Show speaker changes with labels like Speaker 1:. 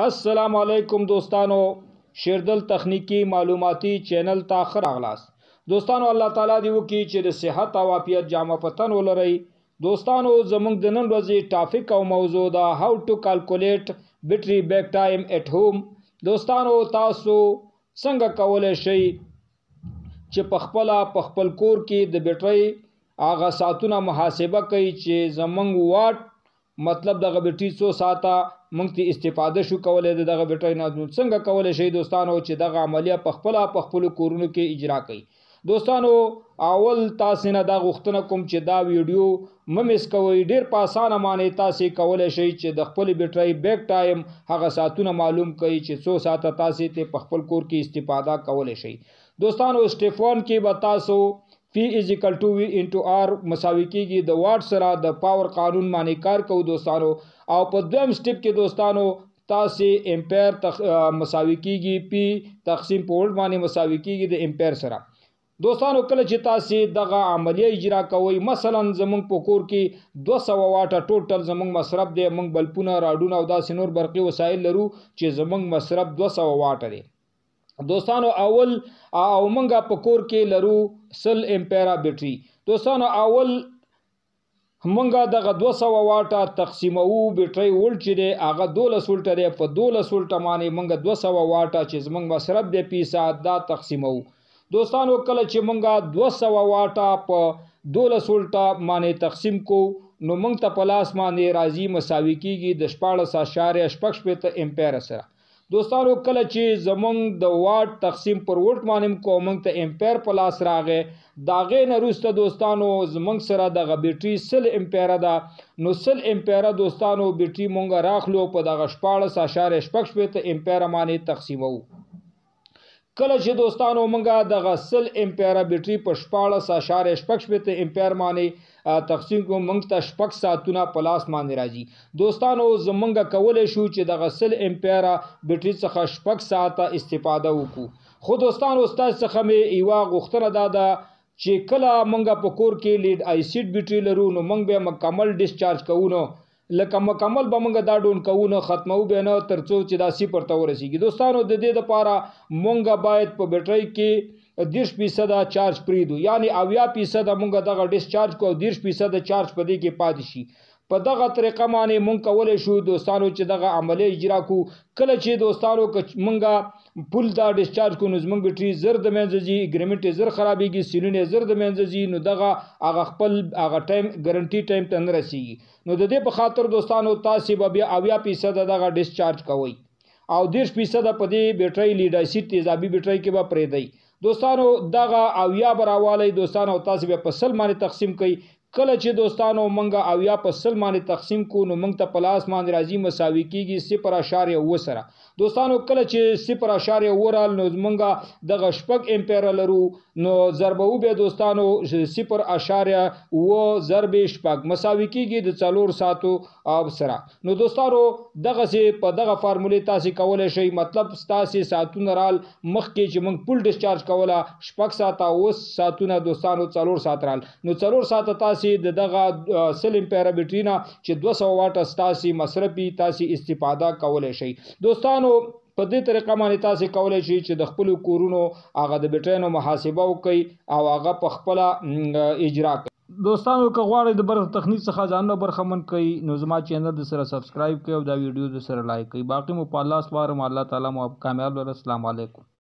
Speaker 1: السلام علیکم دوستانو، شیردل تخنیکی معلوماتي چینل ته ښه راغلاست. دوستانو، الله تعالی دې وکړي چې د صحت او عافیت جامه په تن ولرئ. دوستانو، زموږ د نن ورځې topic او موضوع ده how to calculate battery back time at home. دوستانو، تاسو څنګه کولی شئ چې په خپله په خپل کور کې د بیټرۍ هغه ساعتونه محاسبه کوي چې زموږ واټ، مطلب دغه بیټري څو ساعته موږ ته استفاده شو کولی د دغه بیټرۍ نه. نو څنګه کولی شئ دوستانو چې دغه عملیه په خپله په خپلو کورونو کې اجرا کوي؟ دوستانو، اول تاسې نه دا غوښتنه کوم چې دا ویډیو مه miss کوئ. ډېر په اسانه معنی تاسې کولی شئ چې د خپلې بیټرۍ back time هغه ساعتونه معلوم کړئ چې څو ساعته تاسې ته په خپل کور کې استفاده کولی شئ. دوستانو، step 1 کې به تاسو P is equal to V into R مساوي کیږي د واټ سره د power قانون باندې کار کوو دوستانو. او په دویم step کې دوستانو تاسې امپیر مساوي کیږي P تقسیم په ولټ باندې مساوي کیږي د امپیر سره. دوستانو، کله چې تاسې دغه عملیه اجرا کوئ، مثلا زمونږ په کور کې 200 واټه total زمونږ مصرف دی، مونږ بلپونه، راډونه او داسې نور برقي وسایل لرو چې زمونږ مصرف 200 واټه دی دوستانو. اول او مونږه په کور کې لرو 100 امپیره بیټری. دوستانو، اول مونږه دغه 200 واټه تقسیموو، بیټری ولټ چې دی هغه 12 ولټه دی، په 12 ولټه باندې مونږه 200 واټه چې زمونږ مصرف دی فی ساعت دا تقسیموو. دوستانو، کله چې مونږه 200 واټه په 12 ولټه باندې تقسیم کو نو مونږ ته په لاس باندې راځي مساوي کیږي د 16.66 امپیر سره. دوستانو، کله چې زمونږ د واټ تقسیم پر ولټ باندې کو مونږ ته امپیر په لاس راغی، د هغې نه وروسته دوستانو زمونږ سره دغه بیټري 100 امپیره ده، نو 100 امپیره دوستانو بیټري مونږ راخلو په دغه 16.66 امپیره باندې تقسیموو. کله چې دوستانو مونږه دغه 100 امپیره بیټري په 16.66 امپیر باندې تقسیم کوو، مونږ ته 6 ساعتونه په لاس باندې راځي. دوستانو، زمونږ کولی شو چې دغه 100 امپیره بیټري څخه 6 ساعته استفاده وکړو. خو دوستانو، ستاسو څخه مې یوه غوښتنه دا ده چې کله مونږ په کور کې lead acid بیټري لرو نو مونږ به مکمل discharge کوو، نو لکه مکمل به مونږ دا ډون کوو نه ختمو به نه تر څو چې دا صفر ته ورسیږي. دوستانو، د دې دپاره مونږ باید په بیټرۍ کې 30 فیصده چارج پرېږدو، یعنې 70 فیصده مونږ دغه discharge کوو او 30 فیصده چارج په دې کې پاتې شي. په دغه طریقه باندې مونږ کولی شو دوستانو چې دغه عملیه اجرا کړو. کله چې دوستانو که مونږ full دا discharge کړو نو زمونږ بیټري زر د منځه ځي، اګریمنټ یې زر خرابېږي، سیلونه یې زر د منځه ځي، نو دغه هغه خپل هغه time guarantee time ته نه رسیږي. نو د دې په خاطر دوستانو تاسې به بیا 70 فیصده دغه discharge کوئ او 30 فیصده په دې بیټرۍ lead acid تیزابي بیټرۍ کې به پرېږدئ. دوستانو، دغه 70 به راوالی دوستانو او تاسې بیا په 100 باندې تقسیم کړئ. کله چې دوستانو مونږ 70 په 100 باندې تقسیم کو نو مونږ ته په لاس باندې راځي مساوي کیږي 0.7 سره. دوستانو، کله چې 0.7 رال نو مونږ دغه 6 امپیره لرو، نو ضربو به دوستانو 0.7 ضرب 6 مساوي کیږي د 4 ساعتو سره. نو دوستانو، دغسې په دغه فارمولې تاسې کولی شئ، مطلب ستاسې ساعتونه رال مخکې چې مونږ full discharge کوله 6 ساعته، اوس ساعتونه دوستانو 4 ساعت رال، نو 4 ساعته تاسې د دغه 100 امپیره بیټري نه چې 200 واټه ستاسې مصرف وي تاسې استفاده کولی شئ. دوستانو، په دې طریقه باندې تاسې کولی شئ چې د خپلو کورونو هغه د بیټریانو محاسبه وکړئ او هغه په خپله اجرا کړئ.
Speaker 2: دوستانو، که غواړئ د برق تخنیک څخه ځانونه برخمن کړئ نو زما چینل د سره subscribe کړئ او دا ویډیو د سره like کړئ. باقي مو په الله سپارم، الله تعالی مو کامیاب لره. السلام علیکم.